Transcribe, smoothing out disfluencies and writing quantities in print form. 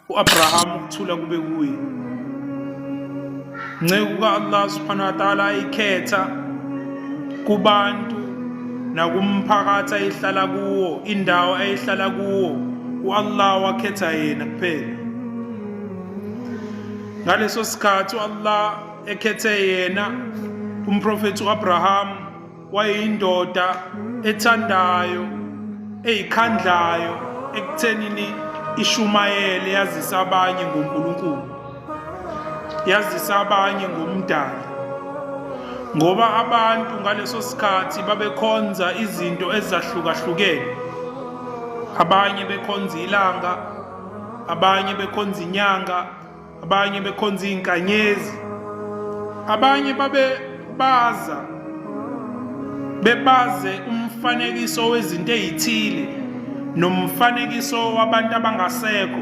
U-Abraham ukuthula kube kuye. Nceku ka-Allah subhanahu wa ta'ala ayikhetha kubantu nakumphakathi ayihlala kuwo, indawo ayihlala kuwo, u-Allah wakhetha yena kuphela. Ngaleso sikhathi u-Allah ekhethe yena, umprofethi u-Abraham wayeyindoda ethandayo eyikhandlayo ekuthenini ishumayele yazisa abanye ngoNkulunkulu yazisa abanye ngomdali ngoba abantu ngaleso sikhathi babekhonza izinto ezahlukahlukene abanye bekhonza ilanga abanye bekhonza inyanga abanye bekhonza iy'nkanyezi abanye babebaza bebaze umfanekiso wezinto ey'thile nomfanekiso wabantu abangasekho.